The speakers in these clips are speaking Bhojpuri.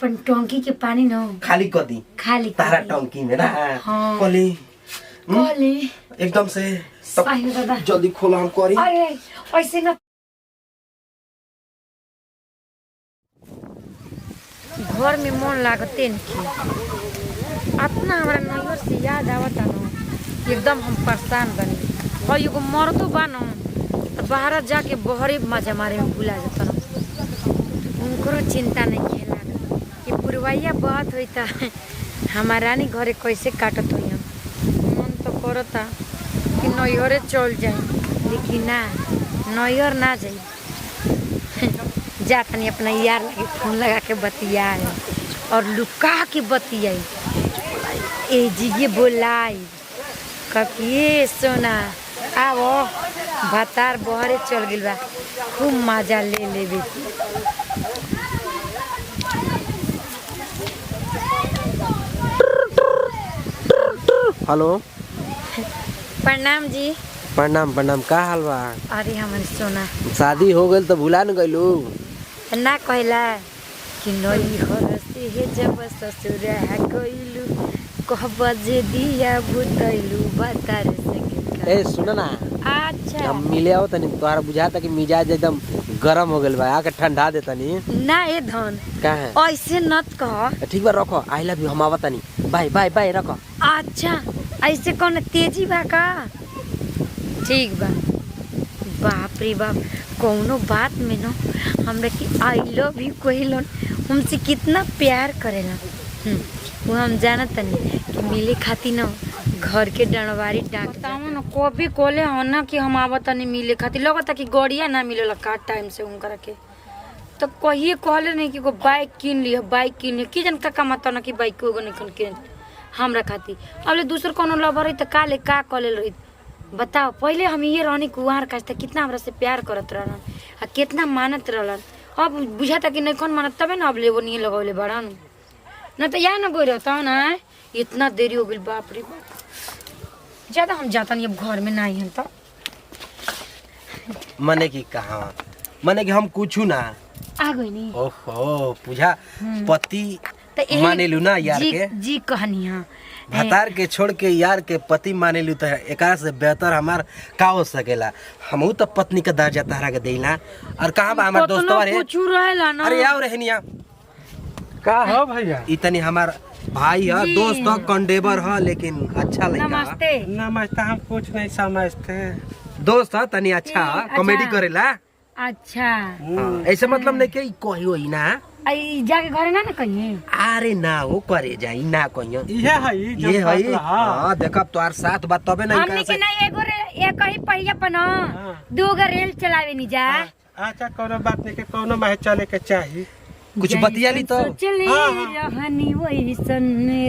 अपन टंकी के पानी न खाली कर दी। खाली कर तारा दी। टंकी में ना। हाँ। कली कहली। एकदम से तब आयो दादा। जल्दी खोलो हम करी। अरे ऐसे न घर में मन लागते नहीं। अपना हमरा नैहर से याद आवता न, एकदम हम परेशान बनी। और एगो मर्दो बा न तो बाहर जाके बहरे मजा मारे में भुला जाता न, उनको चिंता नहीं खेला कि पुरवैया बहत होई त हमार रानी घरे कैसे काटत होई। मन तो करता कि नैहरे चल जाए, लेकिन ना, नैहर ना जाई। जा तनी अपना यार लगे फोन लगा के बतियाए और लुका के बतियाई, ए जी बोलाई कब ये सोना आवो, भतार बहरे चल गइल बा, खूब मजा ले लेबे। हेलो। प्रणाम जी। प्रणाम प्रणाम, का हाल बा? अरे हमर सोना। शादी हो गइल त भुला न गइलू? ना कहला कि नैहर से जब ससुरा गइलू, कह बजे दिया बुतैलू बतार से। ए सुन ना। अच्छा। हम मिले आओ तनी, तोहरा बुझाता कि मिजाज एकदम गरम हो गइल बा, आके ठंडा दे तनी। ना ए धन। का है? ऐसे नत कह। ठीक बा रखो, I love you, हम आवत तनी, बाय बाय बाय, रखो। अच्छा ऐसे कौन तेजी बा का? ठीक बा। बाप रे बाप, कौनो बात में न हमरा के I love you कहिलन, हमसे कितना प्यार करेला। वो हम जानत तनी कि मिले खातिर न घर के डणवारी डाक बताओ न, कभी कहले हो ना कि हम आवत तनी मिले खातिर, लगता कि गड़िया ना मिलेला का टाइम से उनकरा के। तो कहिए कहले नहीं कि एगो बाइक किन लिह, बाइक किन लिह, की जन का कमाता ना कि बाइक एगो नहीं किन हमरा खातिर। अब ले दूसर कोनो लवर रही त का ले का कले रही बताओ। पहले हम ये रहनी कुंवार का त कितना हमरा से प्यार करत रहलन आ कितना मानत रहलन। अब बुझाता कि नहीं कौन मानत, तबे ना अब लेबो नहीं लगौले बड़न न त या न गई रहता ना। इतना देरी हो गई, बाप रे बाप। ज्यादा हम जाता नहीं अब घर में ना आई तो। मने की कहा, मने की हम कुछ ना आ गई नी। ओहो पूजा पति त एही मानेलू ना यार जी, के जी कहनी। हाँ भतार के छोड़ के यार के पति मानेलू त एकरा से बेहतर हमार का हो सकेला। हमहू त पत्नी के दर्जा तहरा के देला। और कहाँ बा हमार दोस्तवा रे? कुछ रहेला ना। अरे आओ रहनिया। का हो भैया? ई तनी हमार भाई ह, दोस्त ह, कंडेबर ह, लेकिन अच्छा लड़का ह। नमस्ते। नमस्ते, हम कुछ नहीं समझते। दोस्त ह तनी अच्छा ए, अच्छा। कॉमेडी करेला। अच्छा। हाँ, ऐसे मतलब नहीं कि कहियो ही ना। आई जाके घरे ना ना कहिए। अरे ना वो करे जाई ना कहियो। इहे है ई जो ये है। बात रहा। हाँ देखब तोहार साथ बात तबे ना हमने इनकरा के से। ना एगो रे एक ही पहिया पर ना हाँ। दूगो रेल चलावे नी जा। अच्छा कोनो बात नहीं के कोनो माहे चले के चाही। कुछ बतियाली तो सोचले हाँ, हाँ। रहनी वैसन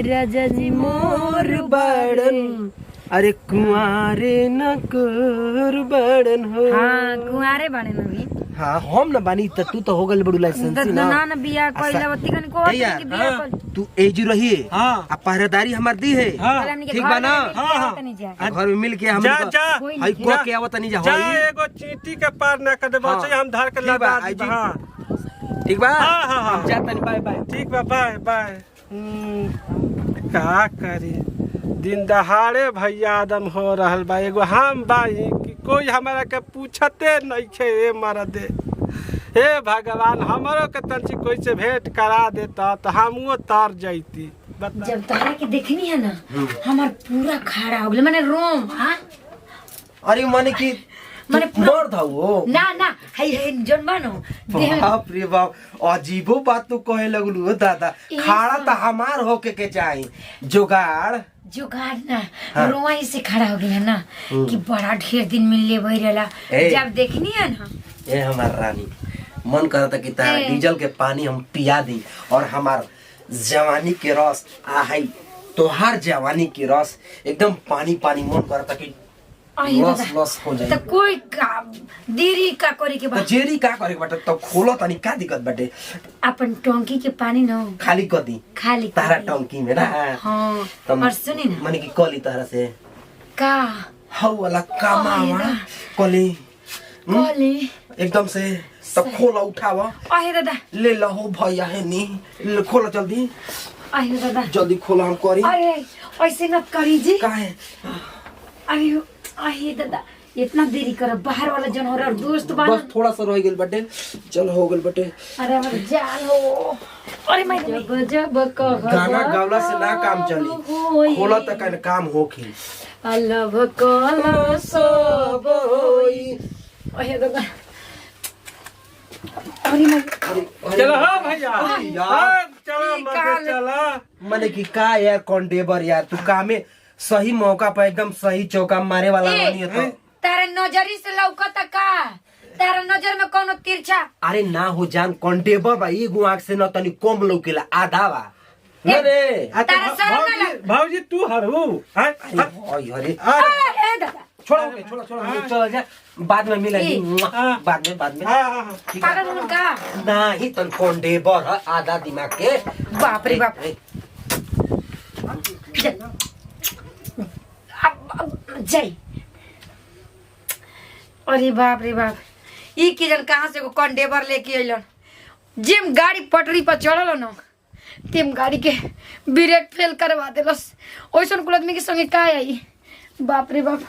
राजा जी मोर बड़न, अरे कुंवारे न कर बड़न हो। हाँ कुंवारे बने ना भी। हाँ हम न बानी त तू तो हो गइल बड़ू लाइसेंस ना ना। ना बियाह अच्छा। कइला बत्ती कन को ए यार, कि बियाह कर। तू एजू रही। हाँ। आ पहरेदारी हमार दी है। हाँ। हमनी के ठीक घर बा ना? में हाँ, हाँ। तनी जा। आ घर में मिल के हम जा जा हई को के आवत नहीं जा जा हई। एगो चींटी के पार ना कर दे हाँ। बस हम धर के ठीक बा, लगा आई दी। जी। हाँ ठीक बा। हाँ, हाँ, हाँ। हम जा तनी, बाय बाय। ठीक बा, बाय बाय। का करी दिन दहाड़े भैया आदम हो रहल बा। एगो हम बाई कि कोई हमारा के पूछते नहीं खे। ए मरदे हे भगवान, हमरो के तंची कोई से भेंट करा देता तो हमहू तर जैती। बता। जब तोहरा के देखनी है ना हमार पूरा खड़ा हो गेल माने रोम। हाँ अरे माने कि माने पूरा- मर्द हौ हो। ना ना है है जौन बानो देह बाप रे बाप, अजीबो बात तू कहे लगलू हो दादा। खाड़ा त हमार होके के चाही जुगाड़। जुगाड़ ना। हाँ। रोआ से खड़ा हो गया ना कि बड़ा ढेर दिन मिलले भई रहला। ए। जब देखनी है ना ए हमार रानी, मन करता कि तारा ए। डीजल के पानी हम पिया दी और हमार जवानी के रस आ है तोहार जवानी के रस एकदम पानी पानी मन करता कि आई लस दादा। लस हो जाए। त कोई का देरी का करे के त बा? जेरी का करे के बाटे तब खोलो तनी, का दिक्कत बाटे? अपन टंकी के पानी न खाली कर दी। खाली कर तारा दी। टंकी में ना। हाँ तब और सुनी ना माने कि कली तारा से का हौ वाला कामावा कली कहली एकदम से तब खोला उठावा। आहे दादा। ले लहो भैया है नी, ले खोला जल्दी। आहे दादा। जल्दी खोला हम करी। अरे ऐसे मत करी जी। काहे? अरे आहे दादा, इतना देरी कर बाहर वाला जनवर और दोस्त बा। बस थोड़ा सा रह गेल बटे, चल हो गेल बटे। अरे हमर जान हो, अरे मैं जब जब कह गाना गावला से ना काम चली, खोला तक काम होखी। अलभ कला सब होई। अहे दादा, अरे मैं चलो हो भैया। यार। हाँ, चलो की मजे काल- चलो। मने की का यार कौन यार, तू कामे सही मौका पर एकदम सही चौका मारे वाला ए, रहनी है तो। तारा नजरी से लौकता का? तारा नजर में कोनो तिरछा? अरे ना हो जान, कॉन्टेबर बा, एगो आंख से न तनी कम लौकेला, आधा बा न रे। आ तो तारा शरम ना भौजी लग- भौजी तू हरू हैं? अरे भाई, अरे अरे ए दादा। छोड़ो ओके, छोड़ो छोड़ो, हम चलो जा, बाद में मिलेंगे। ए। हाँ। बाद में, बाद में। हाँ, हाँ, हाँ। ठीक है। पागल होन का? ना ही तन कॉन्टेबर है, आधा दिमाग के। बाप रे बाप। ए, जा। अब जाई। अरे बाप रे बाप, ई की जन कहाँ से एगो कंडेबर लेके अइलन। जिम गाड़ी पटरी पर चढ़ल न तिम गाड़ी के ब्रेक फेल करवा देलस। ओइसन कुल आदमी के संगे का आई? बाप रे बाप।